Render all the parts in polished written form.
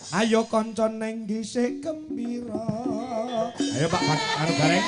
Ayo kanca neng dhisik gembira. Ayo Pak anu bareng.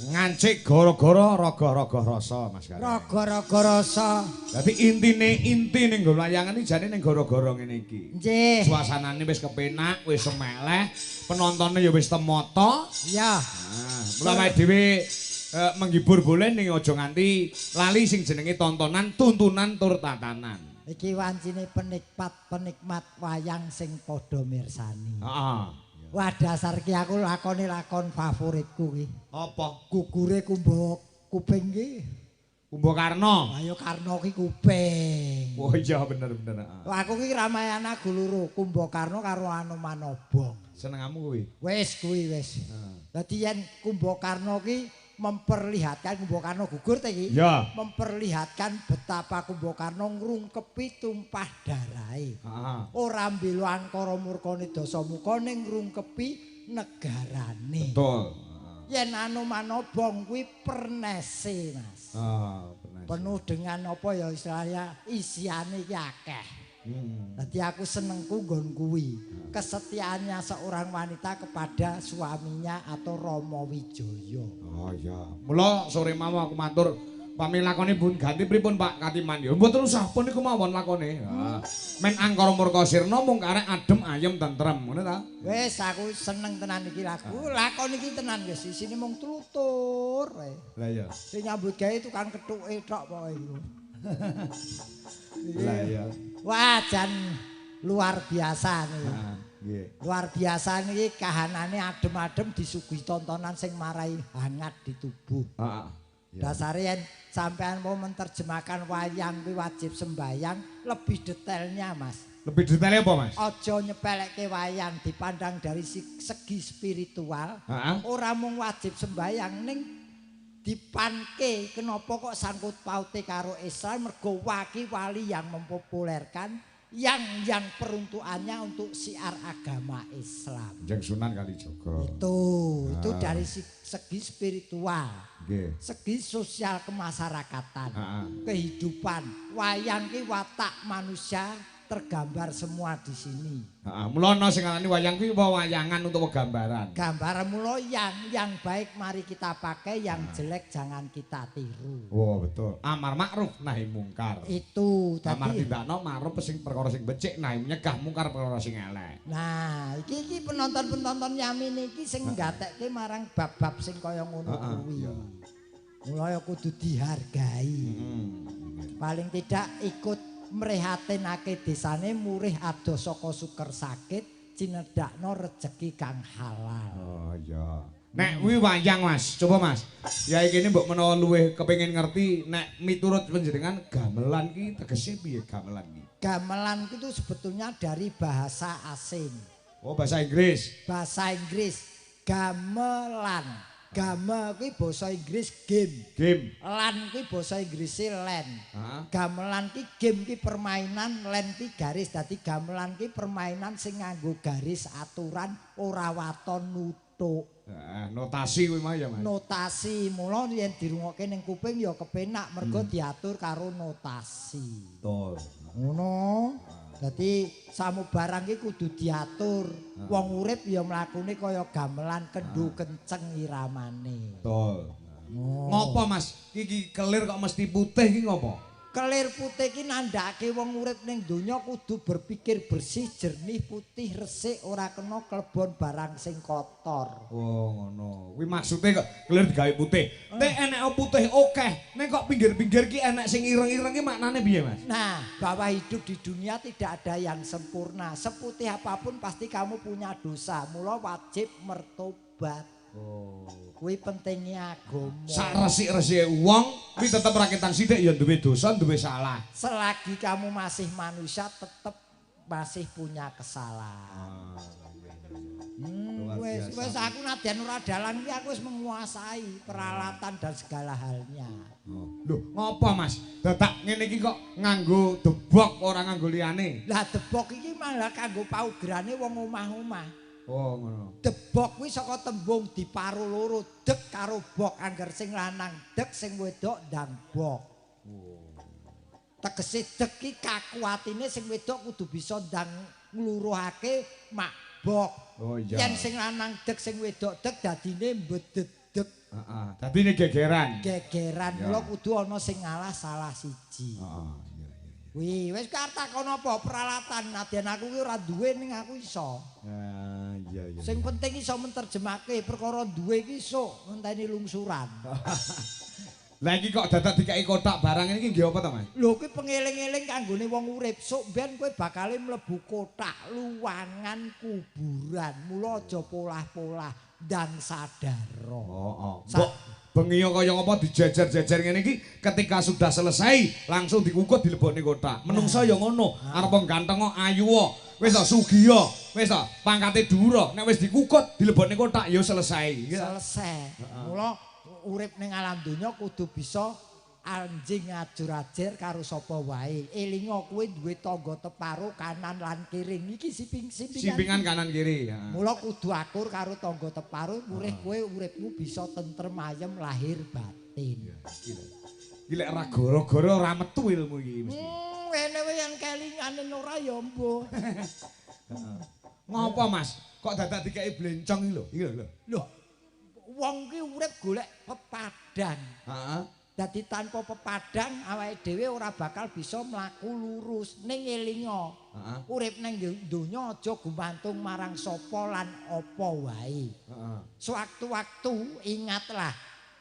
Ngancik gara-gara raga-raga rasa Mas Gareng. Raga-raga rasa. Dadi intine inti ning nggon wayangan iki jane ning gara-gara ngene iki. Nggih. Suasanane wis kepenak, wis semeleh, penontone ya wis temoto. Iya. Nah, mula awake dhewe menghibur boleh ning aja nganti lali sing jenenge tontonan, tuntunan tur tatanan. Iki wancine penikmat-penikmat wayang sing padha mirsani. Heeh. Wah dasar ki aku lakone lakon favoritku ki. Apa? Gugure Kumba kuping ki. Kumbakarna. Ayo Karna ki kuping. Oh iya bener bener. Wah aku ki Ramayana loro, Kumbakarna karo Anoman Obong. Senengamu kuwi? Wis kuwi wis. Dadi yen Kumbakarna ki memperlihatkan Kumbakarna gugur ta iki? Ya. Memperlihatkan betapa Kumbakarna ngrungkepi tumpah darahe. Heeh. Ora mbela angkara murkane Dasamuka ning ngrungkepi negarane. Betul. Yen Anoman Obong kuwi pernese, Mas. Ah, pernese. Penuh dengan apa ya istilahnya isiane iki akeh. Dadi aku senengku nggon kuwi. Kesetiaannya seorang wanita kepada suaminya atau Rama Wijaya. Oh iya. Mula sore mau aku matur pami lakone pun ganti pripun Pak Katiman ya. Mboten usah pun niku mawon lakone. Men angkara murka sirna mung karek adem ayem tentrem ngono ta. Wis aku seneng tenan iki lagu. Lakon iki tenan wis isine mung tlutur wae. Lah iya. Sing nyambut gawe tukang kethuke tok pokoke iku. Lah iya. Wah jan luar biasa niki. Nggih. Luar biasa niki kahanane adem-adem disuguhi tontonan sing marai hangat di tubuh. Heeh. Dasare yen sampean mau menerjemahkan wayang kuwi wajib sembayang lebih detailnya Mas. Lebih detailnya apa Mas? Aja nyepelekke wayang dipandang dari segi spiritual. Ora mung wajib sembayang ning dipanke kenapa kok sangkut paute karo Islam mergo waki wali yang mempopulerkan yang peruntukannya untuk siar agama Islam. Kanjeng Sunan Kalijaga. Itu dari segi spiritual. Nggih. Segi sosial kemasyarakatan, kehidupan, wayang ki watak manusia tergambar semua di sini. Heeh, mula ana sing ngarani wayang kuwi wayangan utawa gambaran. Gambaran mula yang baik mari kita pakai, yang jelek jangan kita tiru. Oh, betul. Amar ma'ruf nahi mungkar. Itu tadi. Amar tindakno ma'ruf sing perkara sing becik, nahi nyegah mungkar perkara sing elek. Nah, iki penonton-penonton Yamin iki sing nggatekke marang bab-bab sing kaya ngono kuwi. Mula ya kudu dihargai. Paling tidak ikut Mrehatinake desane murih adoh saka suker sakit, cinedakno rejeki kang halal. Oh iya. Nek kuwi wayang Mas, coba Mas. Ya iki mbok menawa luwih kepengin ngerti nek miturut panjenengan gamelan ki tegese piye gamelan ki? Gamelan itu sebetulnya dari bahasa asing. Oh, bahasa Inggris. Bahasa Inggris gamelan. Game kuwi basa Inggris game. Game. Lan kuwi basa Inggrise land. Gamelan ki game ki permainan, land ki garis. Dadi gamelan ki permainan sing nganggo garis aturan ora waton nuthuk. Heeh, notasi kuwi mau ya, Mas. Notasi. Mula yen dirungokke ning kuping ya kepenak mergo diatur karo notasi. Betul. Ngono. Dadi samubarang ki kudu diatur. Wong urip ya mlakune kaya gamelan kendho kenceng iramane. Betul. Ngopo Mas? Iki kelir kok mesti putih iki ngopo? Kelir putih ki nandhake wong urip ning donya kudu berpikir bersih, jernih, putih, resik, ora kena klebon barang sing kotor. Oh, ngono. Kuwi maksude kok kelir digawe putih. Nek enek putih akeh, nek kok pinggir-pinggir ki enek sing ireng-ireng ki maknane piye, Mas? Nah, bahwa hidup di dunia tidak ada yang sempurna. Seputih apapun pasti kamu punya dosa. Mula wajib mertobat. Oh. Kuwi pentingnya agama. Sak resik-resike wong kuwi tetep rakitan sithik ya duwe dosa, duwe salah. Selagi kamu masih manusia tetep masih punya kesalahan. Wis aku nadyan ora dalang iki aku wis menguasai peralatan dan segala halnya. Lho, ngopo Mas? Dadak ngene iki kok nganggo debok ora nganggo liyane? Lah debok iki malah kanggo paugerane wong omah-omah. Oh ngono. Debok kuwi saka tembung diparo loro, dek karo bok, angger sing lanang dek, sing wedok ndang bok. Oh. Tegese dek ki kakuatine sing wedok kudu bisa ndang ngluruhake mak bok. Oh iya. Yen sing lanang dek, sing wedok dek dadine mbededek. Heeh. Dadine gegeran. Gegeran mula kudu ana sing ngalah salah siji. Heeh. Wih, wis arep takon apa peralatan nadyan aku ki ora duwe ning aku iso. Iya iya. Sing penting iso menterjemahke perkara duwe iki iso ngenteni lungsuran. Lah iki kok dadak dikai kotak barang iki nggih apa to, Mas? Lho kuwi pengeling-eling kanggone wong urip. Sok ben kowe bakale mlebu kotak luwangan kuburan. Mula aja polah-polah ndang sadar. Heeh. Mbok bengi kaya ngapa dijejer-jejer ngene iki ketika sudah selesai langsung dikukut dilebokne kotak. Menungso ya ngono, arep ganteng kok ayu wis ta sugih wis ta pangkate dhuwur nek wis dikukut dilebokne kotak ya selesai. Selesai. Mula urip ning alam donya kudu bisa anjing ngajur-ajer karo sapa wae. Elinga kowe duwe tangga teparo kanan lan kiri. Iki simpingan kanan kiri. Mula kudu akur karo tangga teparo, urip kowe uripmu bisa tentrem ayem lahir batin. Iki lek ora gara-gara ora metu ilmu iki mesti. Ngene wae yen kelingane ora ya mbuh. Ngopo Mas? Kok dadak dikeki blencong iki lho? Iki lho. Lho. Wong ki urip golek pepadang. Heeh. Dadi tanpa pepadang awake dhewe ora bakal bisa mlaku lurus ning elinga. Heeh. Urip ning donya aja gumantung marang sapa lan apa wae. Heeh. Sewaktu-waktu ingatlah,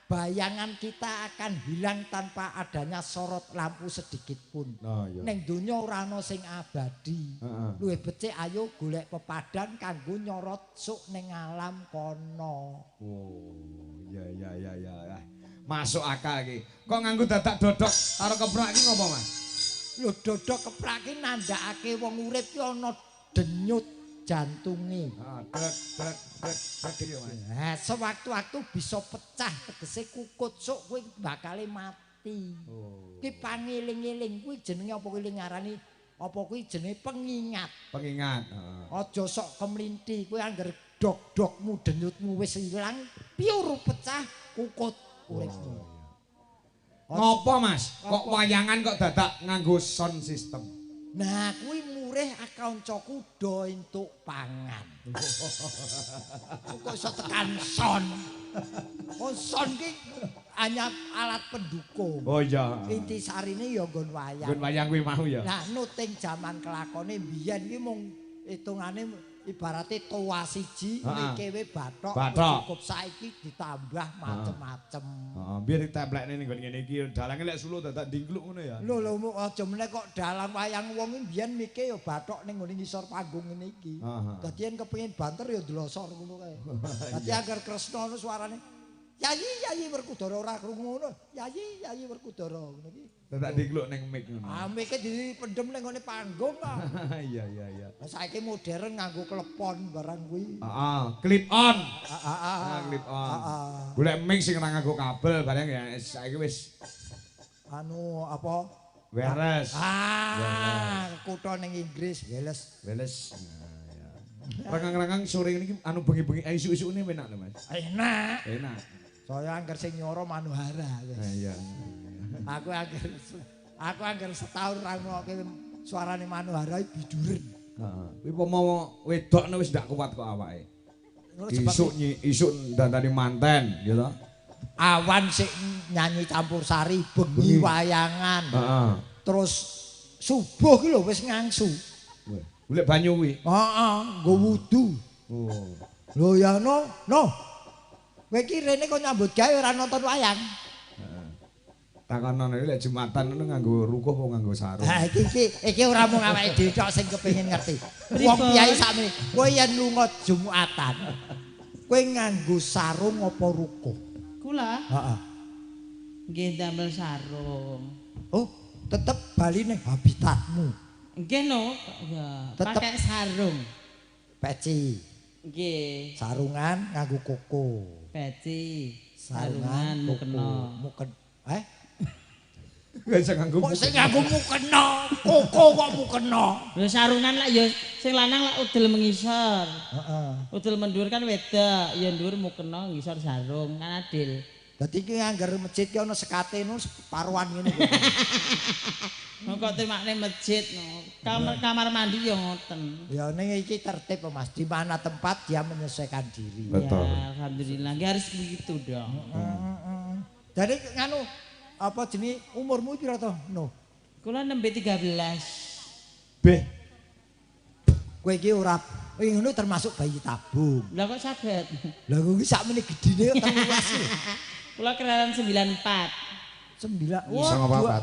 bayangan kita akan hilang tanpa adanya sorot lampu sedikit pun. Oh, iya. Ning donya ora ana sing abadi. Heeh. Luwih becik ayo golek pepadang kanggo nyorot sok ning alam kono. Oh, iya iya iya iya. Masuk akal iki. Kok nganggo dadak dodok karo keprak iki ngopo, Mas? Lho dodok keprak iki nandhakake wong urip ki ana denyut jantunge. Ah, dek dek dek dek iki, Mas. Nah, sewaktu-waktu bisa pecah tegese kukut sok kowe bakale mati. Oh. Ki pangeling-eling kuwi jenenge apa kuwi ngarani apa kuwi jenenge pengingat. Pengingat, heeh. Aja sok kemlinthi kowe angger dok-dokmu denyutmu wis ilang, piur pecah kukut uripmu. Oh, ngopo, Mas? Kok wayangan kok dadak nganggo sound system? Nah, kuwi murih kancaku do entuk pangan. Kok iso tekan sound? Oh, sound ki hanya alat pendukung. Oh iya. Intisarine ya nggon wayang. Nggon wayang kuwi mau ya. Lah nuting jaman kelakone biyen ki mung hitungane Ibarate toa siji mikewe bathok cukup saiki ditambah macem-macem. Heeh, biar ditemplekne ning nggon ngene iki dalange lek suluh dadak ndingkluk ngono ya. Lho lho aja meneh kok dalang wayang wong iki biyen mike ya bathok ning ngene ngisor panggung ngene iki. Dadi yen kepengin banter ya ndlosor ngono kae. Dadi angger Kresna ngono suarane Yayi Yayi Werkudara ora krungu ngono. Yayi Yayi Werkudara ngono iki. Dadak ndingkluk ning mic ngono. Ah mike dipendhem ning ngene panggung kok. Iya iya iya. Lah saiki modern nganggo klepon barang kuwi. Heeh, clip on. Heeh, clip on. Golek mic sing ora nganggo kabel bareng ya saiki wis anu apa? Wireless. Ah, kutha ning Inggris Wales. Wales. Rengeng-rengeng sore ngene iki anu bengi-bengi isuk-isukne enak lho Mas. Enak. Enak. Saya angger sing nyoro Manuhara wis. Iya. Aku angger setahun ra ngrungokke suarane Manuhara biduren. Heeh. Kuwi pomo wedokne wis ndak kuat kok awake. Isuk isuk dandani manten ya to. Awan sik nyanyi campur sari, bengi wayangan. Heeh. Terus subuh ki lho wis ngangsu. Golek banyu kuwi. Heeh, nggo wudu. Oh. Lho ya no, no. Kowe iki rene kok nyambut gawe ora nonton wayang. Heeh. Takono lek Jumatan ngono nganggo rukuh apa nganggo sarung. Ha iki ora mung awake dhewe tok sing kepengin ngerti. Wong piyai sakmene, kowe yen lunga Jumatan, kowe nganggo sarung apa rukuh? Kula? Heeh. Nggih ndamel sarung. Oh, tetep bali ning habitatmu. Nggih no, ya, pakai sarung. Peci. Nggih. Sarungan nganggo koko. Peci, sarungan mukena. Muken. Eh? Gak iso nganggo. Kok sing nganggo mukena, koko kok mukena. Lho sarungan lak ya sing lanang lak udel mengisor. Heeh. Udel mendur kan wedok, ya ndur mukena ngisor sarung kan adil. Dadi iki angger masjid ki ana sekate ngono paruan ngene kok. Kok temakne masjid no. Kamar mandi ya ngoten. Ya ning iki tertib Mas, di mana tempat dia menyesuaikan diri. Betul. Ya, alhamdulillah nggih harus begitu dong. Heeh. Jadi nganu apa jenenge umurmu pira to? No. Kula nembe 13. Beh. Kowe iki ora ngono termasuk bayi tabung. Lah kok saged? Lah kuwi sakmene gedine kok 13. Kula kelahiran 94. 9. Wah,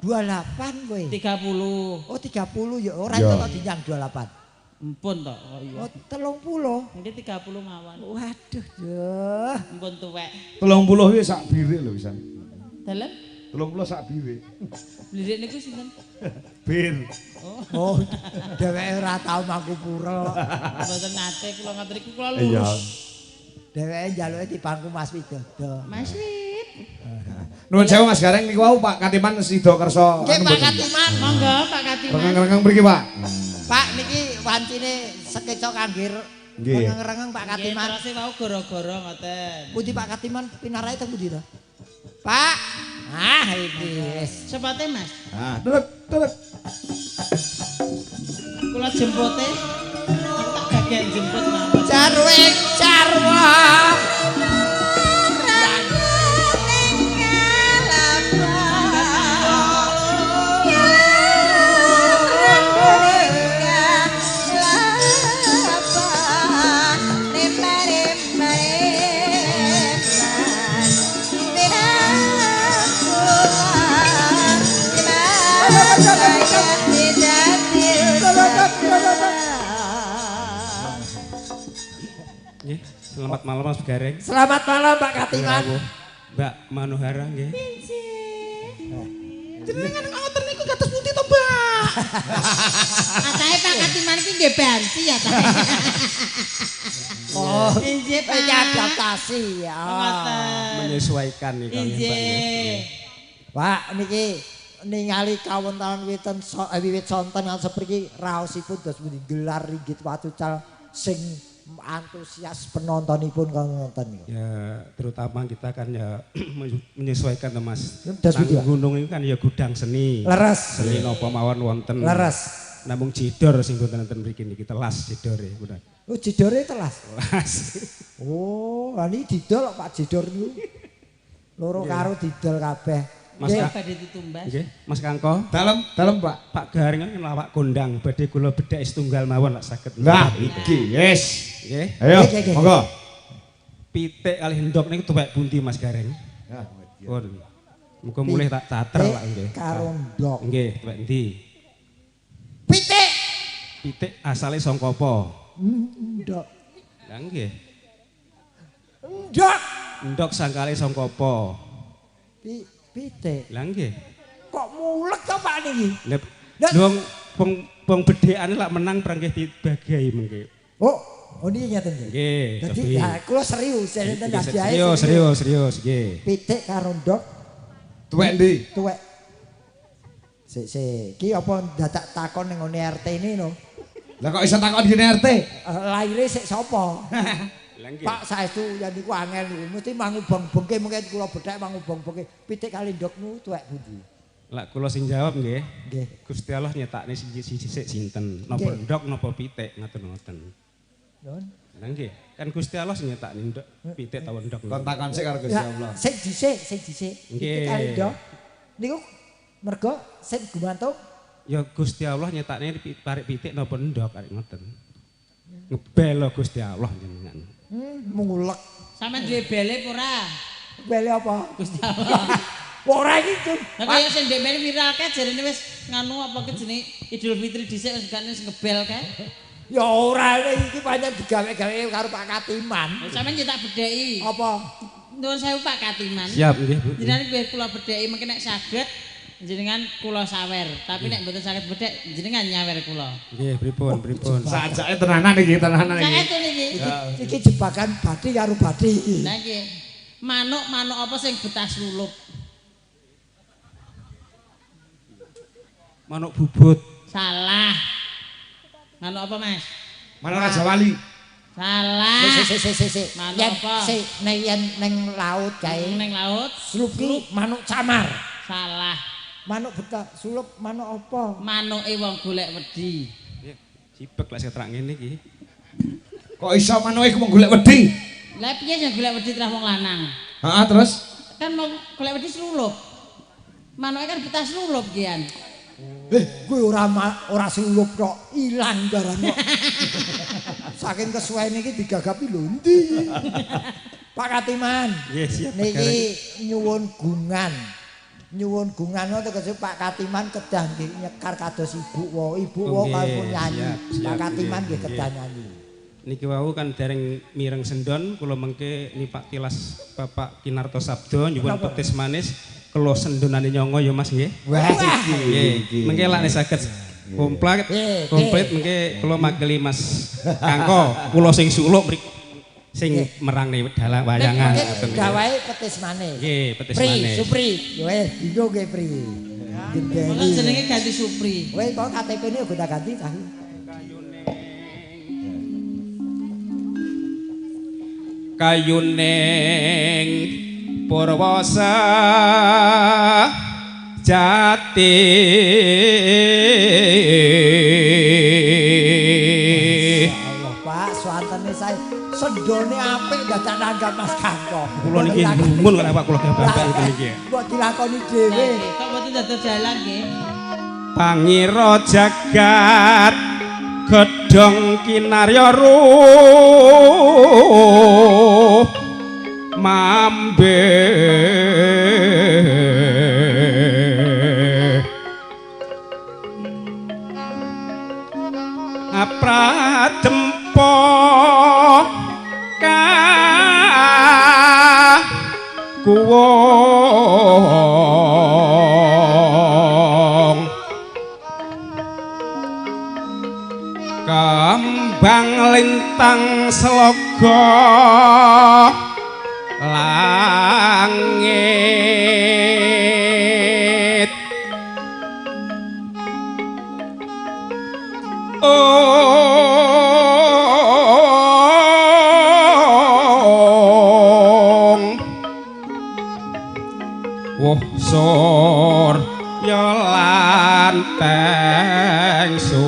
28 kowe. 30. Oh, 30 ya ora itu tok dinyang 28. Empun tok kok iya. Oh, 30. Nggih 30 mawon. Waduh, duh. Empun tuwek. 30 kuwi sak birik lho pisan. Dalem? 30 sak birik. Blirik niku sinten? Bir. Oh, dheweke ora tau mangku pura. Mboten nate kula ngoten niku kula lurus. Dheweke njaluke di bangku Mas Widodo. Mas Wid. Nuwun sewu Mas Gareng niku wau Pak Katiman sida kersa. Nggih Pak Katiman, monggo Pak Katiman. Rengeng-rengeng mriki Pak. Pak niki wancine sekeca kangge rengeng-rengeng Pak Katiman. Nggih, terus wau gara-gara ngoten. Pundi Pak Katiman pinarahe teng pundi to? Pak. Ah iki wis. Sepate Mas. Ah, terus terus. Kula jempute tak gagen jemput mawon. Jarwing jarwa. Selamat malam Mas Gareng. Selamat malam Pak Katiman. Mbak Manuhara nggih. Jenengan ngoten niku kados pundi to, Mbak? Atahe Pak Katiman iki nggih banci ya ta. Oh, inggih Pak. Iki adaptasi ya. Menyesuaikan niku nggih Pak. Pak niki ningali kawontenan wiwit sonten ngantos sepriki raosipun dos pundi gelar ringgit watucal sing antusias penontonipun kang nonton niku. Ya, terutama kita kan ya menyesuaikan to Mas. Nang gunung itu kan ya gudang seni. Leres. Seni napa mawon wonten. Leres. Namung jidor sing boten wonten mriki niki telas jidore punten. Oh, jidore telas. Telas. Oh, lha niki didol kok Pak Jidor niku. Loro karo didol kabeh. Mas badhe ditumbas. Nggih, Mas Kangko. Dalem, dalem Pak. Pak Gareng kan lawak kondang, badhe kula bedhek setunggal mawon lak saged. Lah iki, yes. Nggih. Ayo, monggo. Pitik kalih endhog niku tuwek pundi Mas Gareng? Ya, pun. Muga mulih tak cater lak nggih. Karo ndhog. Nggih, tuwek endi? Pitik. Pitik asale saka apa? Ndhog. Lah nggih. Ndhog. Ndhog sangkale saka apa? Pitik. Lah nggih. Kok mulek to Pak niki? Lha wong wong bedhekane lak menang pranggih dibagahi mengke. Oh, oh niki ngeten nggih. Nggih. Dadi kula serius, enten hadiahe. Serius, serius, serius nggih. Pitik karo ndhog tuwek ndi? Tuwek. Sik sik, iki apa dadak takon ning ngene RT ini no? Lah kok iso takon ngene RT? Laire sik sapa? Pak saestu yen niku angel niku mesti mangubeng-bengke mungkin kula bedhek mangubeng-bengke pitik kali ndhog niku tuwek pundi? Lah kula sing jawab nggih. Nggih. Gusti Allah nyetakne siji-siji sik sinten? Napa ndhog napa pitik ngoten-ngoten. Nuwun. Lah nggih, kan Gusti Allah sing nyetakne ndhog pitik ta ndhog. Kon takon sik karo Gusti Allah. Sing dhisik, sing dhisik. Pitik kali ndhog niku mergo sing gumantung ya Gusti Allah nyetakne parik pitik napa ndhog arek ngoten. Ngebelo Gusti Allah jenengan. Mungulek. Sampeyan duwe bele apa ora? Bele apa? Gusti Allah. Ora iki, Cung. Lah kaya sing ndek men viral kae jarene wis nganu apa ki jenenge Idul Fitri dhisik wis gak wis ngebel kae. Ya ora iki pancen digawe-gawe karo Pak Katiman. Sampeyan yo tak bedheki. Apa? Nuwun sewu Pak Katiman. Siap nggih, Bu. Jenengan nggih kula bedheki mengke nek saged jenengan kula sawer, tapi nek mboten saged bedhek jenengan nyawer kula. Nggih, pripun, pripun. Sajake tenanan iki, tenanan iki. Saestu niki. Iki jebakan bathi karo bathi iki. Lah nggih. Manuk-manuk apa sing betah slulup? Manuk bubut. Salah. Manuk apa, Mas? Manuk Raja Wali. Salah. Sik sik sik sik. Manuk apa? Sik nek yen ning laut kae. Ning laut, slup ki manuk camar. Salah. Manuk betah sulup manuk apa? Manuke wong golek wedi. Sibek lek setrak ngene iki. Kok iso manuke wong golek wedi? Lah piye sing golek wedi terah wong lanang? Heeh, terus? Kan wong golek wedi slulup. Manuke kan betah slulup kian. Kuwi ora ora slulup tok, ilang barang kok. Saking kesuwene iki digagapi lho endi. Pak Katiman. Nggih, siap. Niki nyuwun gungan. Nyuwun gungan tegese Pak Katiman kedah nggih nyekar kados ibu wae. Ibu wae kalipun nyanyi. Pak Katiman nggih kedah nyanyi. Niki wau kan dereng mireng sendon kula mengke nipak tilas Bapak Kinarto Sabdo nyuwun petis manis kula sendonane nyongo ya Mas nggih. Wah iki. Mengke lak nek saged komplit komplit mengke kula makeli Mas Kangko kula sing suluk mriku sing merangne dalang wayangan ngoten. Gawae petis manis. Nggih, petis manis. Supri, yo wis bingung nggih Pri. Kula jenenge ganti Supri. Kowe kok KTP-ne uga tak ganti ta. Kayuning Purwasa Jati. Allah Pak, suwantene sae sendone apik dadak nanggap Mas Kangko. Kula niki gumun karo awak kula bapak itu niki. Mbok dilakoni dhewe. Kok mboten dados dalang nggih. Pangira jagat gedhong kinarya ruh mambe pradempo ka kuwong kembang lintang sloga langit ong woh surya lan tengsu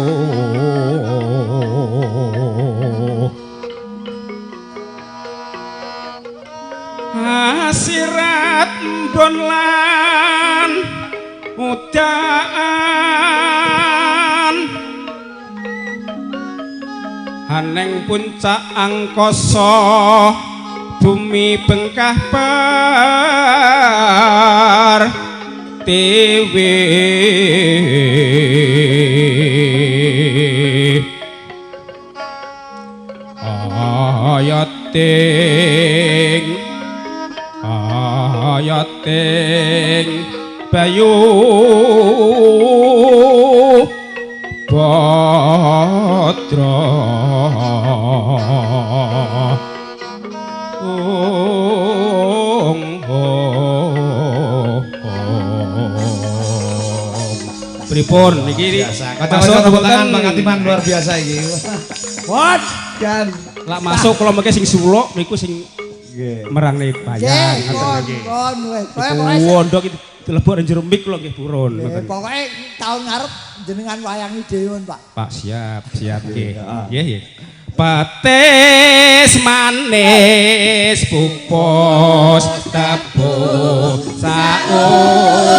hasirat mbon lan Mudaan haneng puncak angkasa bumi bengkah par tiwi ayating ayating bayu badra pripun niki kanca-kanca tepuk tangan Pak Katiman luar biasa iki. What? Kan lak masuk kula mengke sing suluk niku sing merangne bayang ngoten nggih. Pun wis. Wondo iki dilebok ning jero mik kula nggih purun ngoten. Pokoke taun ngarep jenengan wayangi dhewe Pak. Pak siap, siap nggih. Nggih nggih. Patis manis pupus tebu saupama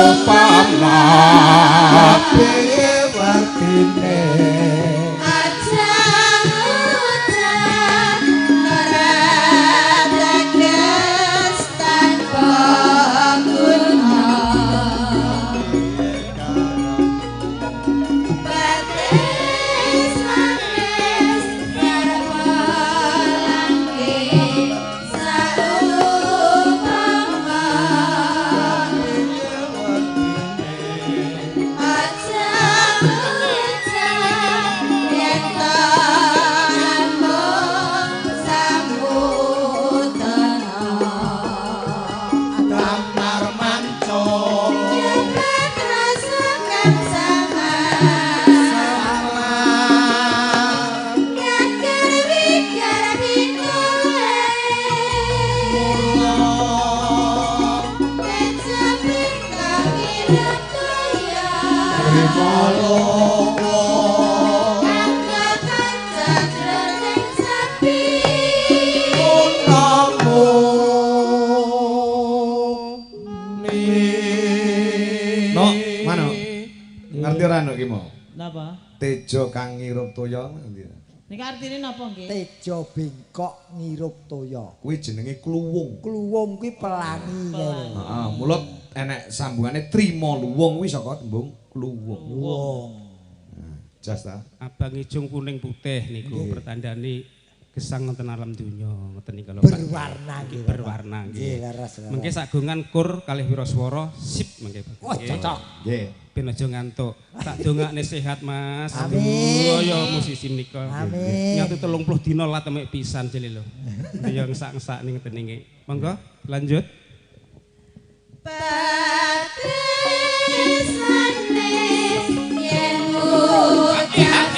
wartine Napa? Tejo kang ngirup toya ngendi? Niki artine napa nggih? Tejo bengkok ngirup toya. Kuwi jenenge kluwung. Kluwung kuwi pelangi. Heeh, mulut enek sambungane trima luwung kuwi saka tembung kluwung. Luwung. Jas ta. Abang ijung kuning putih niku pertandane gesang wonten alam donya ngoten niku lho. Berwarna nggih. Berwarna nggih. Nggih, mengke sagongan kur kalih wiraswara sip mengke. Wah, cocok. Nggih. Ben aja ngantuk. Tak dongakne sehat, Mas. Amin. Ya musisi menika. Amin. Nyatu 30 dina lat mek pisan jele lho. Ya ngesak-ngesak ning ngeten iki. Monggo lanjut. Patis manis yen ucap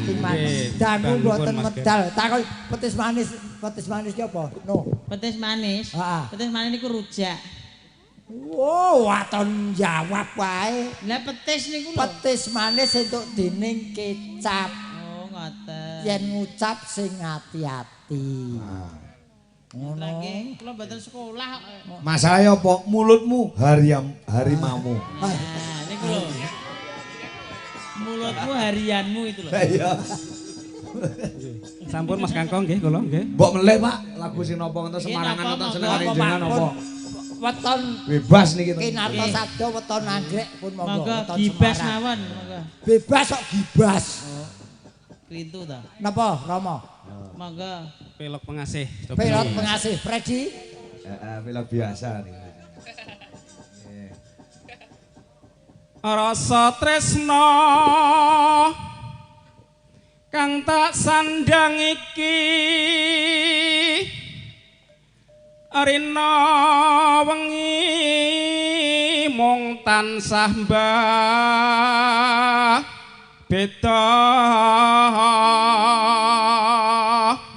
Latiman. Dangu mboten medal. Takon petis manis, petis manis ki apa? No. Petis manis. Petis manis niku rujak. Wow, waton jawab wae. Lah petis niku lho. Petis manis entuk dening kecap. Oh, ngoten. Yen ngucap sing ati-ati. Ngono. Lagi kula mboten sekolah kok. Masalahe apa? Mulutmu harimaumu. Nah, niku lho. Mulutmu harianmu itu lho. Iya. Sampun Mas Kangkong nggih kula nggih. Mbok melih Pak, lagu sing napa wonten Semarangan wonten senengane jenengan napa? Weton bebas niki. Kinarto sabda weton anggrek pun monggo weton gibas mawon monggo. Bebas kok gibas. Klintu ta. Napa Rama? Monggo. Pelok pengasih. Pelok pengasih Freddy. Heeh, pelok biasa niki. Rasa tresna kang tak sandang iki rina wengi mung tansah beda.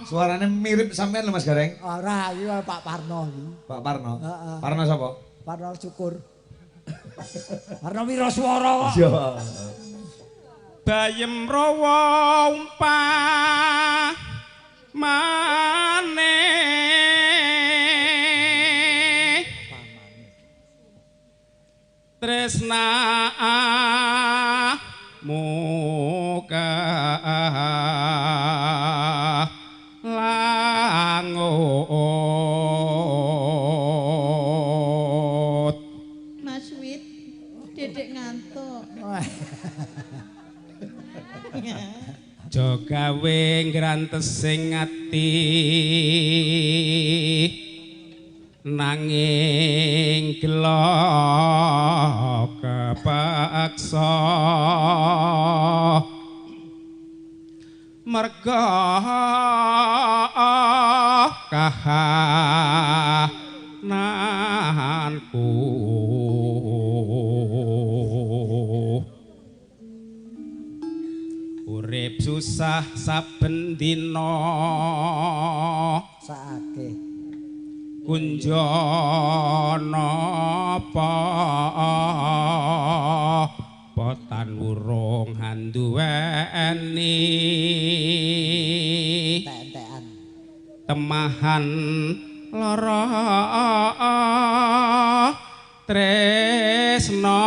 Suarane mirip sampean lho Mas Gareng. Ora, iki Pak Parno iki. Pak Parno. Heeh. Parno sapa? Parno Syukur. Parno Wiraswara kok. Iya. Bayem rawa umpamane tresnamu kalangut. Mas Wit, dedek ngantuk. Jogawe ngrantes sing ati nanging gelo kepaksa merga kahananku urip susah saben dina saake kunjana apa potan urung handuweni entek-entekan temahan lara tresna.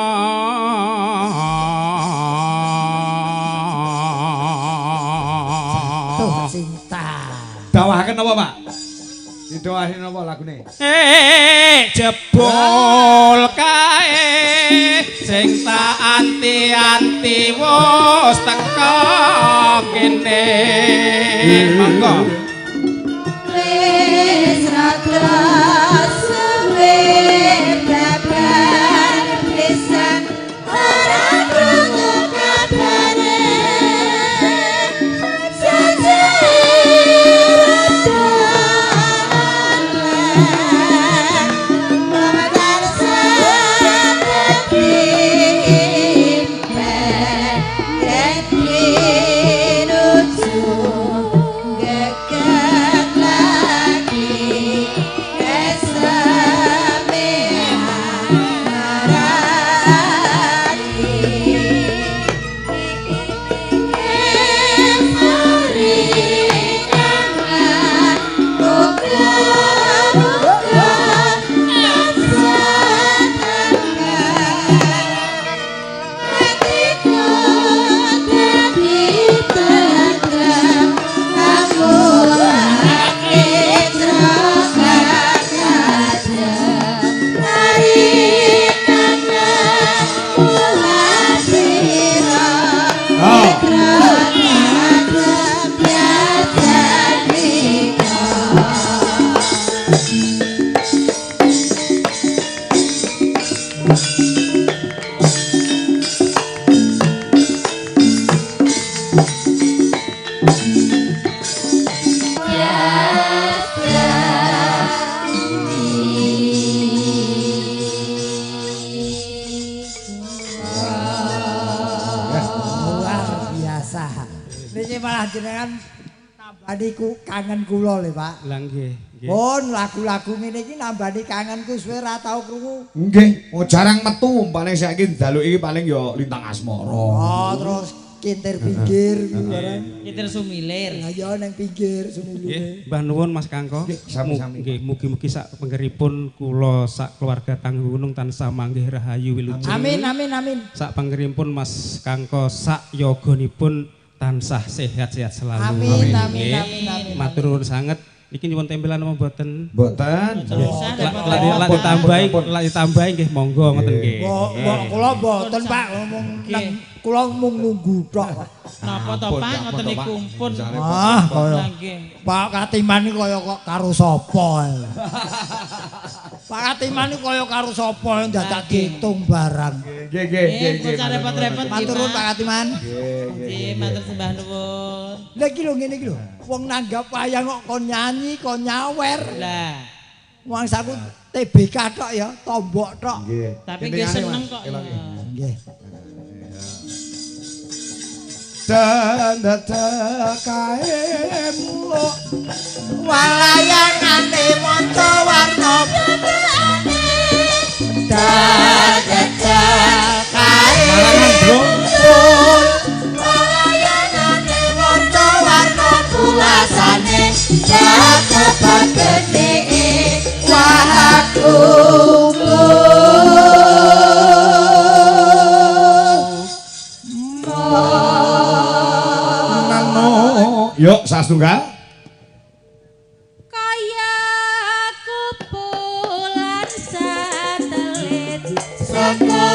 Jatuh cinta. Dawahaken napa Pak? Didoahin apa lagune? Jebul kae sing tak anti-anti wis teko kene. Monggo. Wis rada suwe babar pisan ora krungu kabare. Panjenengan nambani ku kangen kula lho, Pak. Lah nggih, nggih. Pun lagu-lagu ngene iki nambani kangenku suwe ra tau krungu. Nggih, oh, jarang metu umpane saiki njaluk iki paling ya Lintang Asmara. Oh, terus kintir pinggir kuwi barang. Kintir sumilir. Lah ya ning pinggir sumilir. Nggih, Mbah nuwun Mas Kangko. Nggih, sami-sami. Nggih, mugi-mugi sak penggeripun kula sak keluarga Tanggung Gunung tansah manggih rahayu wilujeng. Amin amin amin. Sak penggeripun Mas Kangko sak yogonipun tansah sehat-sehat selalu. Amin amin amin amin. Matur nuwun sanget. Niki nyuwun tempelan apa mboten? Mboten. Lak ditambahi, lak ditambahi nggih monggo ngoten nggih. Mbok kula mboten Pak, ngomong kula mung nunggu tok. Napa to Pak ngoten niku pun. Ah, kaya Pak Katiman iki kaya kok karo sapa. Pak Katiman iki kaya karo sapa dadak diitung barang. Nggih nggih nggih. Repot-repot. Matur nuwun Pak Katiman. Nggih, matur sembah nuwun. Lah iki lho ngene iki lho. Wong nanggap wayang kok kon nyanyi, kon nyawer. Lah, wong saku TBK tok ya, tombok tok. Nggih. Tapi nggih seneng kok. Nggih. Dan dadak kae muluk walayangane maca warna dadak kae walayangane maca warna pulasane cakepake wah aku. Yuk, sastunggal. Kaya kupulan satelit saka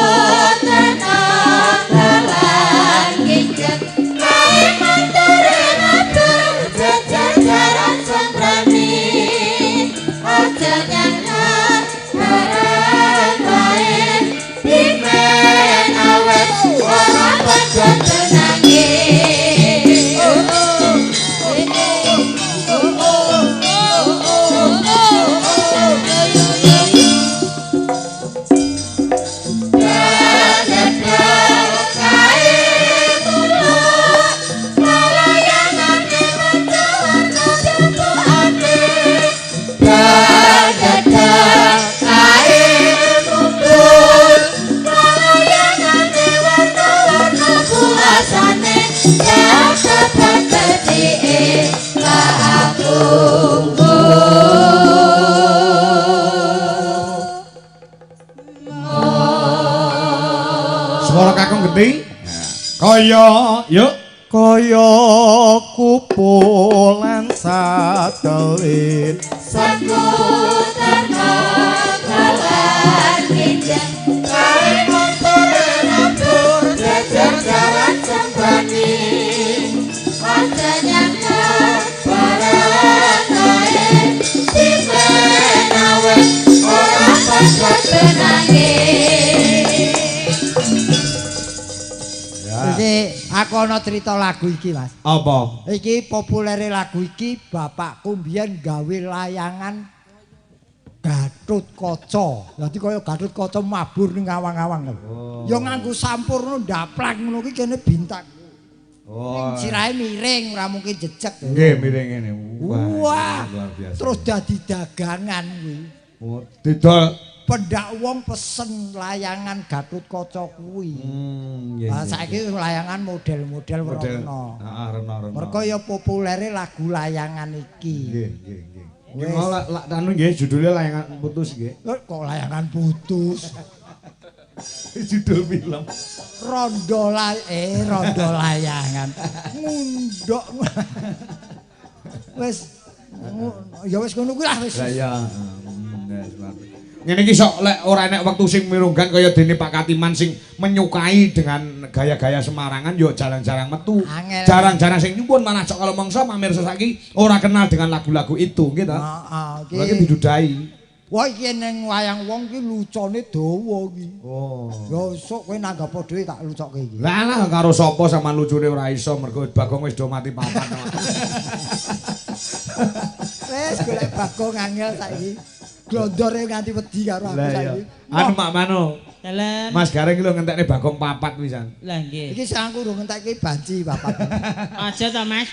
tanah dalan kinjet kae mantore mabur jejer-jeran sembrani aja nyangka barang wae dimen awet ora padha tenange. Swara kakung genti. Kaya yuk kaya kupulan satelit sakutar kalan kinjeng kae montore mabur jejer-jeran sembrani aja nyangka barang ae dimen awet ora padha tenange. Iki aku ana cerita lagu iki, Mas. Apa? Iki populere lagu iki bapakku mbiyen gawe layangan Gatut Kaca. Dadi kaya Gatut Kaca mabur ning awang-awang lho. Oh. Ya nganggo sampurna ndaplak ngono kuwi kene bintang. Oh. Ning sirahe miring ora mungkin jejeg. Nggih, miring ngene. Wah, luar biasa. Terus dadi dagangan kuwi. Oh, didol pendak wong pesen layangan Gatut Kaca kuwi. Lah saiki layangan model-model werna. Heeh, rena-rena. Mergo ya populere lagu layangan iki. Nggih, nggih, nggih. Nggih mau lak anu nggih judulnya layangan putus nggih. Kok layangan putus? Judul film. Rondo rondo layangan. Ngundok. Wis ya wis ngono kuwi lah wis. Lah iya. Ngene iki sok lek ora enek wektu sing mirunggan kaya dene Pak Katiman sing menyukai dengan gaya-gaya Semarangan yo jarang-jarang metu. Jarang-jarang sing nyuwun malah sok kalau mangsa pamirsa saiki ora kenal dengan lagu-lagu itu nggih ta. Heeh, iki. Lha iki didudahi. Wah iki ning wayang wong ki lucone dawa iki. Oh. Ya sok kowe nanggap dhewe tak lucokke iki. Lah lah karo sapa sampean lucune ora iso mergo Bagong wis do mati papat. Wis golek Bagong angel saiki. Glondore nganti wedi karo aku saiki. Anu Mak Mano, Dalem. Mas Gareng lho ngentekne Bagong papat pisan. Lah nggih. Iki sing aku urung ngentekke banci papat. Aja to, Mas.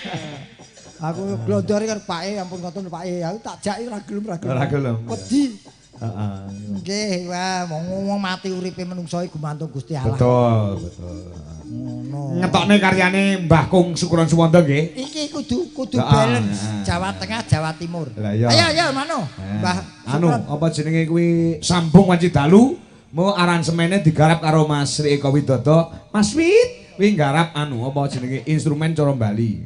Aku glondor karo Pake, ampun ngoten Pake. Aku tak jaki ora gelem ora gelem. Ora gelem. Wedi. Heeh. Nggih, wah wong mati uripe menungso iku gumantung Gusti Allah. Betul, betul. Ngono. Ngetokne karyane Mbah Kung Sukron Suwondo nggih. Iki kudu balance Jawa Tengah, Jawa Timur. Ayo ayo mano. Mbah anu apa jenenge kuwi Sambung Wanci Dalu, mau aransemene digarap karo Mas Sri Eko Widodo. Mas Wit kuwi nggarap anu apa jenenge instrumen cara Bali.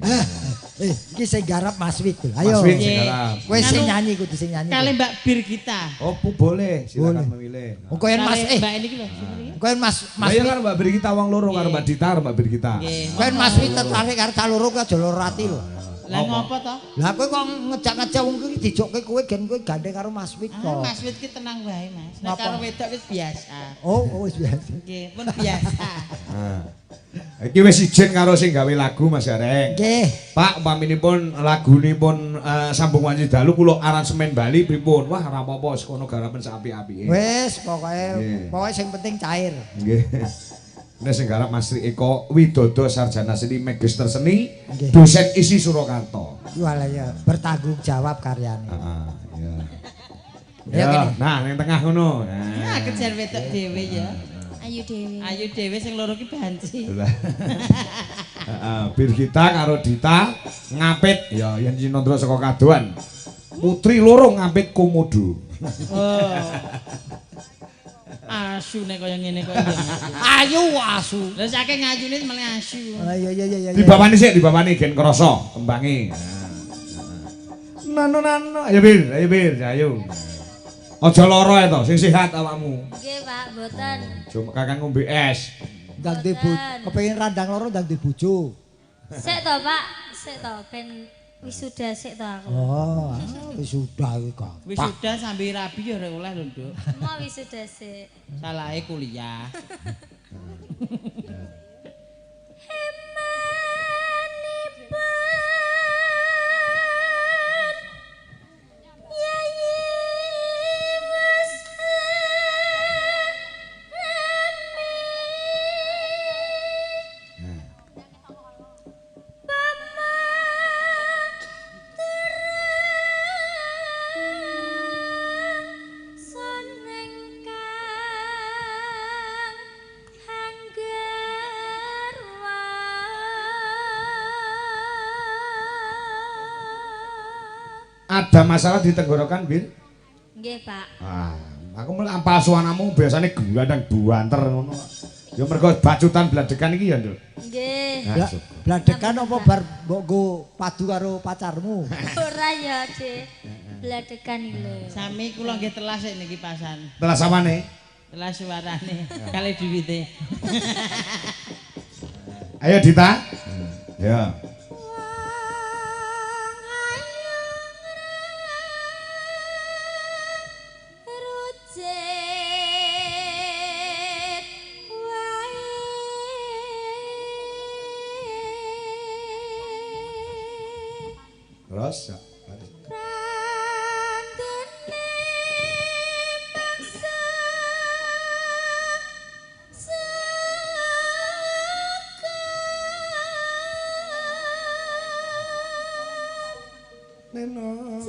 Iki sing garap Mas Wit. Ayo. Mas Wit sing garap. Kowe sing nyanyi kudu sing nyanyi. Kali Mbak Birgita. Oh, boleh, silakan memilih. Engko yen Mas Mbak ini iki lho. Engko yen Mas Mas Wit karo Mbak Birgita wong loro karo Mbak Dita karo Mbak Birgita. Engko yen Mas Wit tertarik karo cah loro kuwi aja loro ati lho. Lah ngopo to? Lah kowe kok ngejak-ngejak wong kuwi dijokke kowe gen kowe gandeng karo Mas Wit kok. Mas Wit ki tenang wae, Mas. Nek karo wedok wis biasa. Oh, wis biasa. Nggih, pun biasa. Iki wis izin karo sing gawe lagu Mas Gareng. Nggih. Pak, umpaminipun lagunipun Sambung Wanci Dalu kula aransemen Bali pripun? Wah, ora apa-apa wis kono garapen sak apik-apike. Wis, pokoke sing penting cair. Nggih. Ini sing garap Mas Sri Eko Widodo Sarjana Seni Magister Seni, dosen ISI Surakarta. Walah ya, bertanggung jawab karyane. Heeh, iya. Ya, nah ning tengah ngono. Nah, kejar wedok dhewe ya. Ayu dhewe. Ayu dhewe sing loro ki banci. Heeh, Birgita karo Dita ngapit ya yen Cinandra saka kadoan. Putri loro ngapit komodo. Oh. Asu nek kaya ngene kok ya. Ayu asu. Lah saking ngayune malah asu. Iya iya iya iya. Dibawani sik, dibawani gen krasa kembange. Nano nano, ayo Bir, ayo Bir, ayo. Aja lara to, sing sehat awakmu. Nggih, Pak, mboten. Cuma kakang ngombe es. Ndang di bojo, kepengin randang loro ndang di bojo. Sik to, Pak, sik to ben wisuda sik to aku. Oh, wisuda iki kok. Wisuda sambil rabi ya ora oleh lho, Nduk. Mau wisuda sik. Salahe kuliah. Emanipun Yayi Mas Ada masalah di tenggorokan, Bir? Nggih, Pak. Ah, aku mulai ampal suanamu biasanya gulandang buanter ngono. Ya mergo bacutan bladekan iki ya, Nduk. Nggih. Bladekan apa bar mbok nggo padu karo pacarmu? Ora ya, Dik. Bladekan iki lho. Sami kula nggih telas sik niki pasan. Telas apane? Telas suarane kali duwite. Ayo Dita. Ya. Terus Neno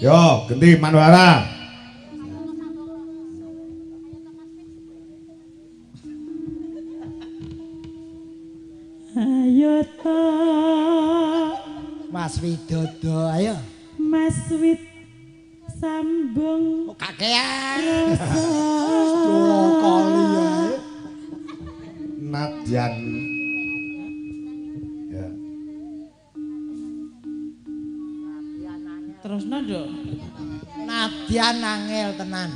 Yo, genti Manuhara. Ayo to Mas Widodo, ayo. Mas Wit sambung. Kok kakean. Kali ya. Nadyan. Ya. Terusno, Nduk. Nadyan angel tenan.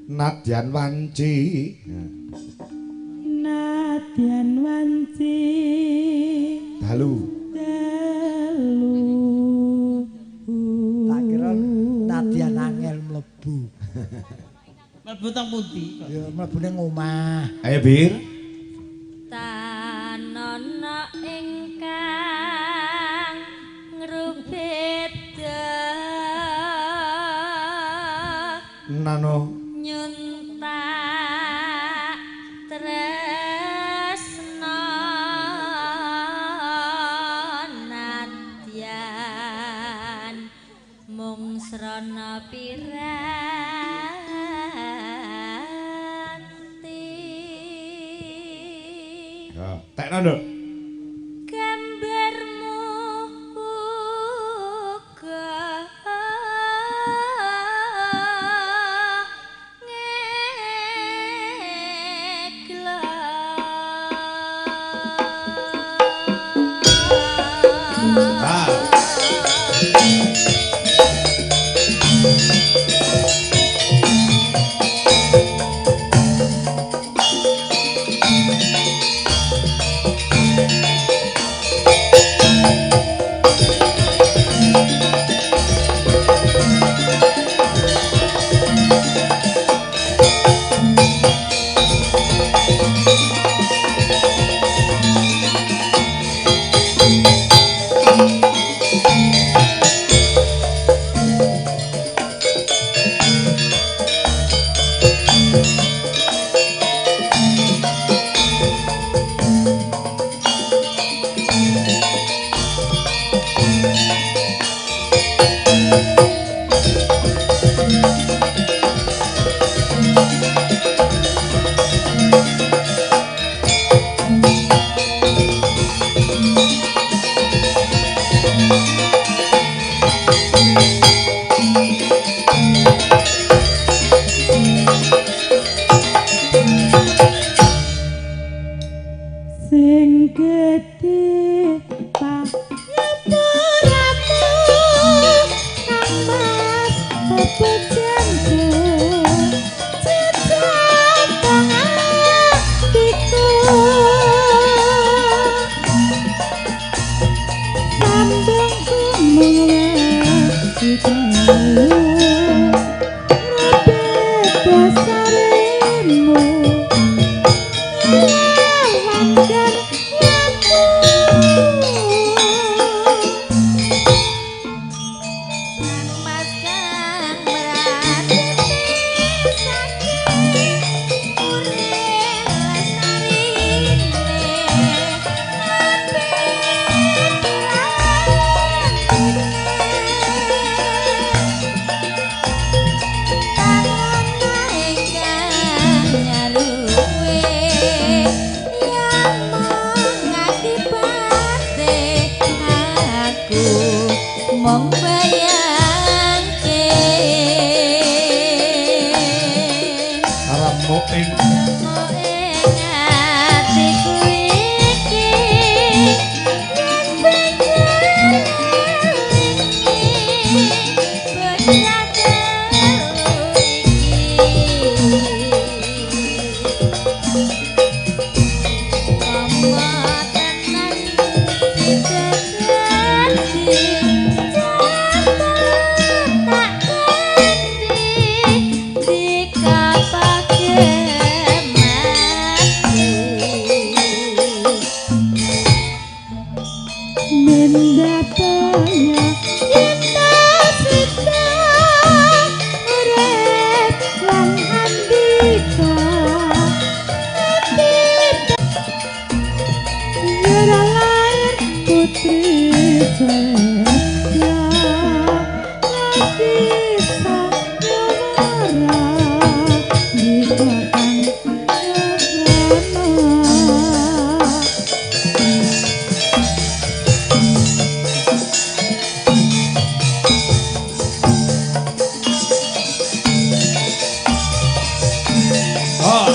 Nadyan wanci. Nadyan wanci. Dalu. Dalu. Tak kira Nadyan angel mlebu. Mlebu teng pundi kok? Ya mlebu ning omah. Ayo Bir. Tanono ingkang ngrubeda Nano nyuntak tresna nadyan mung srana piranti. Ya, tekno, Nduk. Gambarmu uga ngeglo. Ah. Sing gedhe pangapuramu kang Mas pepejanku cecatong atiku sambungku mung wesi saremu langgar laku. Mas kang meratiti saking urip lestarine mong bayangke Remuk ing ing atiku iki yen pengen bocah telu iki Mama tenan dadi tak ganti dikapake mati. Mendapaya cinta sita urip lan andika ati ora lair putri Jaya lagi sayawara dikatan prana. Oh.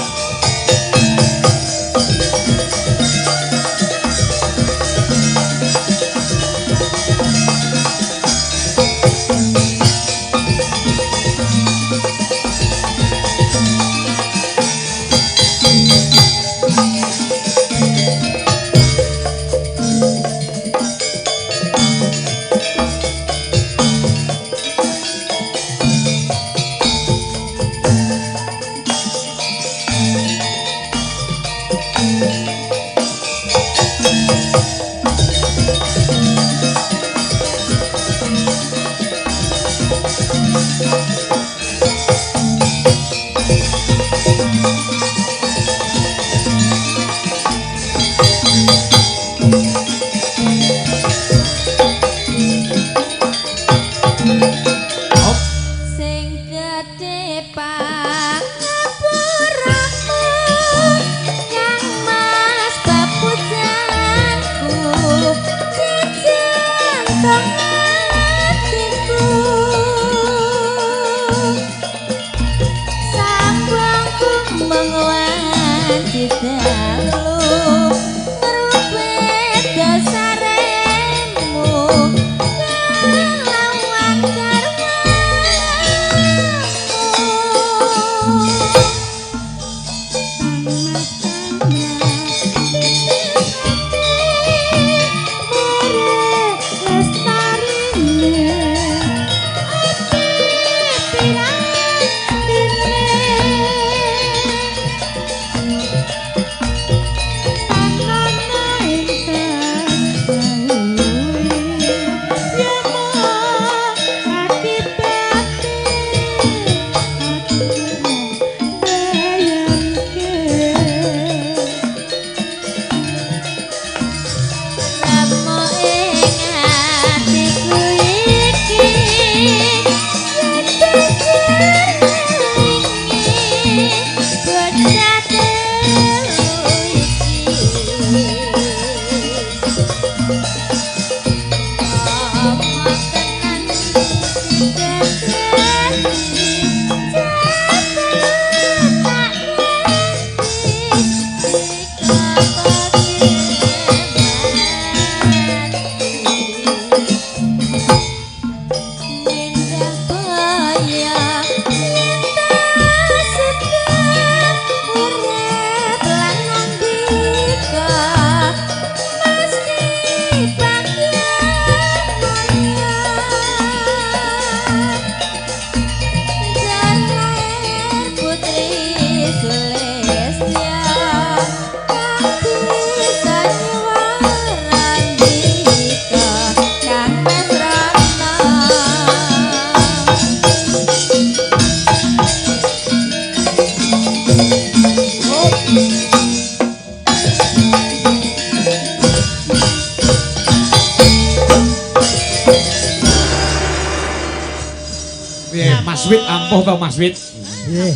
Mas Wit ampuh to Mas Wit? Nggih.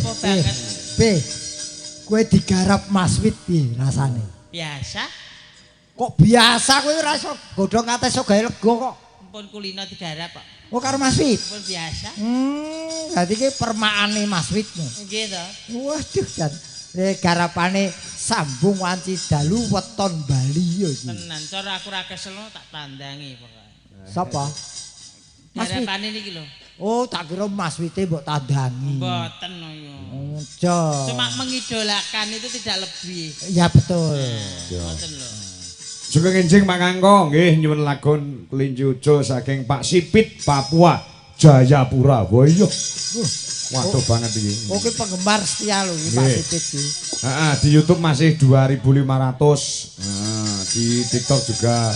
Piye? Kowe digarap Mas Wit piye rasane? Biasa. Kok biasa kowe ora iso godhong kates iso gawe lega kok. Mpun kulino digarap kok. Oh karo Mas Wit. Mpun biasa. Dadi ki permaane Mas Wit. Nggih to. Waduh jan garapane sambung wanci dalu weton Bali yo iki. Tenan cara aku ra kesel tak tandangi pokoke. Sapa? Garapane niki lho. Oh, tak kira Mas Wite mbok tandangi. Mboten yo. Aja. Cuma mengidolakan itu tidak lebih. Ya betul. Mboten lho. Sugeng enjing Pak Kangko nggih nyuwun lagon Kelinci Ucul saking Pak Sipit Papua Jayapura. Wah iya. Waduh banget iki. Oke penggemar setia lho iki Pak Sipit iki. Heeh, di YouTube masih 2.500. Heeh, di TikTok juga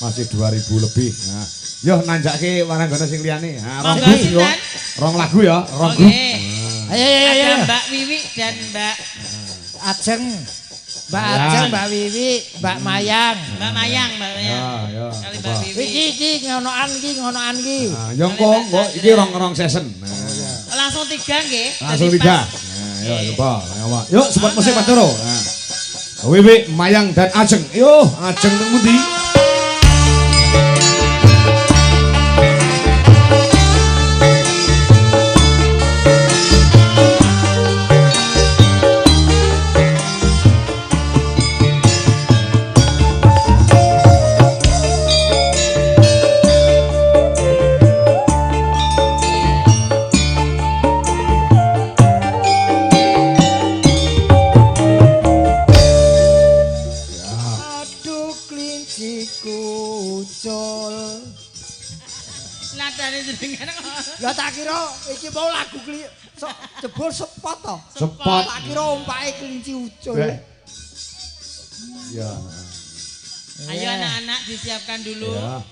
masih 2.000 lebih. Nah, yo nanjake waranggana sing liyane. Ha, rong grup yo. Rong lagu ya, rong grup. Ayo ayo ayo. Ada Mbak Wiwi dan Mbak Ajeng. Mbak Ajeng, Mbak Wiwi, Mbak Mayang. Mbak Mayang, Mbak Mayang. Ya, ya. Kali Mbak Wiwi. Iki iki ngonoan iki, ngonoan iki. Nah, yo engko iki rong-rong season. Langsung 3 nggih. Langsung 3. Nah, yo coba, ayo. Yuk support musik Mas Doro. Nah. Wiwi, Mayang dan Ajeng. Yo, Ajeng teng pundi? Lah tak kira iki mau lagu jebul sepot to. Sepot. Tak kira ompake kelinci ucul. Ya. Ayo anak-anak disiapkan dulu. Ya.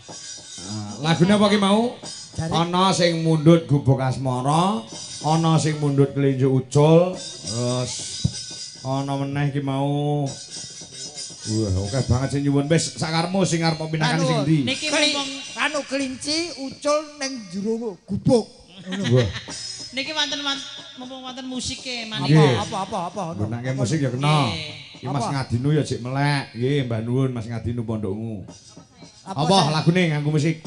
Lagune apa ki mau? Ana sing mundhut gubuk asmara, ana sing mundhut kelinci ucul, terus ana meneh ki mau. Wah, oke banget sing nyuwun wis sakarmu sing arep pinangkani sing ndi? Niki ngomong anu kelinci ucul ning jero gubuk. Wah. Niki wonten mumpung wonten musike maneka. Apa apa ono. Gunake musik ya kena. Iki Mas Ngadinu ya jek melek. Nggih, Mbah nuwun Mas Ngadinu pondokmu. Apa lagune nganggo musik?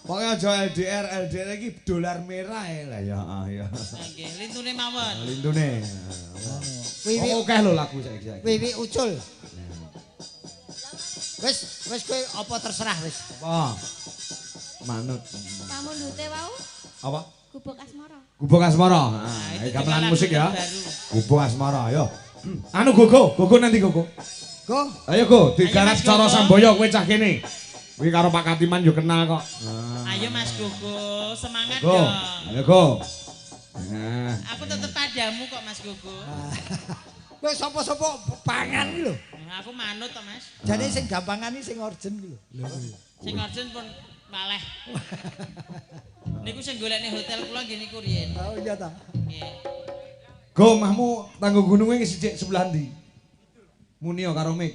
Pokoke aja LDR, LDR iki dolar merah ya lah ya. Ya. Nggih, lintune mawon. Lintune. Wiwi oke lho lagu saiki. Wiwi ucul. Wis, wis kowe apa terserah wis. Apa? Manut. Pamundhute wau? Apa? Gubuk Asmara. Gubuk Asmara. Heeh, gamelan musik ya. Gubuk Asmara, ayo. Anu Gogo, Gogo nanti Gogo. Go. Ayo Go, digarap cara Samboyo kowe cah kene. Kuwi karo Pak Katiman yo kenal kok. Ayo Mas Gogo, semangat Go. Dong. Ayo Go. Nah. Aku tetep padamu kok Mas Gogo. Kowe sapa-sapa pangan iki lho. Aku manut to Mas. Jane sing gampangan iki sing urgent iki lho. Sing urgent pun maleh. Niku sing golekne hotel kula nggih niku riyen. Oh iya ta. Nggih. Go omahmu tanggo gununge sithik sebelah ndi? Munio karo Mik.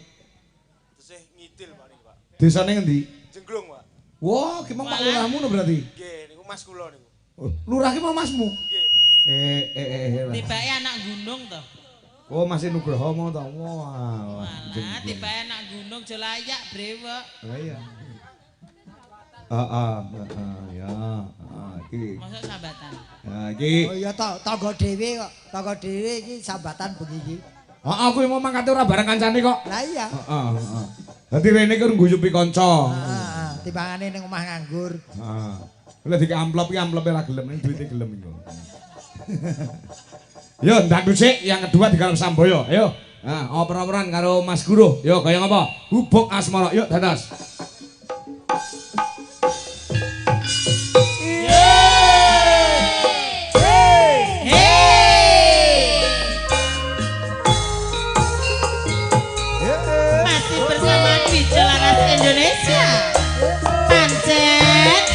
Tesih ngidil Pak niku Pak. Desane ngendi? Jengglung Pak. Wah, ki mau Pak lurahmu no berarti? Nggih, niku mas kula niku. Oh, lurah ki mau masmu? Nggih. Eh. Tibake anak gunung to. Oh, masih Nugroho mau to. Wah. Malah tibae nang gunung jelayak brewok. Lah iya. Heeh, heeh, ya. Heeh, iki. Mosok sambatan. Nah, iki. Oh iya to, tangga dhewe kok. Tangga dhewe iki sambatan bengi iki. Heeh, kuwi mau mangkate ora bareng kancane kok. Lah iya. Heeh, heeh. Dadi rene ki ngguyupi kanca. Heeh, timbangane ning omah nganggur. Heeh. Lha dikek amplop ki amplope ora gelem, ning duwite gelem iku. Yo, ndak dhisik yang kedua digarap Samboyo. Ayo. Nah, oper-operan karo Mas Guru. Yo, kaya ngapa? Gubuk Asmara. Yuk, dados. Masih bersama Dwi Jelaras Indonesia. Pancet.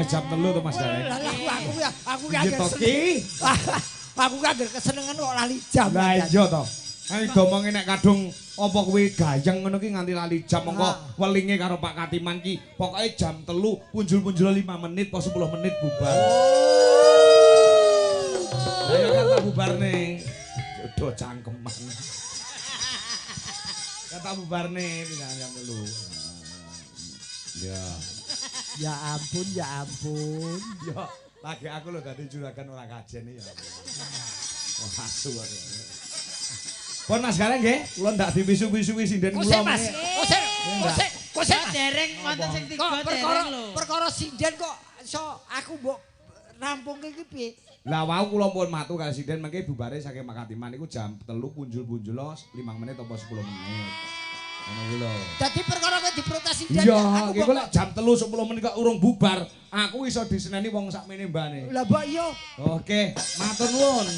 Meh jam 3 to Mas Gareng. Lah aku Piye to ki? Aku kaget kesenengan kok lali jam. Lah iya to. Ayo domongi nek kadung apa kuwi gayeng ngono ki nganti lali jam mongko welinge karo Pak Katiman ki. Pokoke jam 3 punjul-punjul 5 menit apa 10 menit bubar. Lah ya kan tak bubarne. Jodoh cangkeman. Kata bubarne pindah jam 3. Ya. Ya ampun, ya ampun. Ya, lagi aku lho dadi juragan ora kajen ya. Wah, asu aku. Pun Mas Gareng nggih, kula ndak dipisu-pisui sinden kula. Kose Mas, kose, kose, kose. Dereng wonten sing tiga dereng lho. Perkara sinden kok iso aku mbok rampungke iki piye? Lah wau kula pun matu kali sinden mengke bubare saking Makatiman niku jam 3 punjul-punjul 5 menit apa 10 menit. Ngono kuwi lho. Dadi perkara kowe diprotes sinden aku kok lek jam 3 10 menit kok urung bubar, aku iso diseneni wong sakmene mbane. Lah mbok iya. Oke, matur nuwun.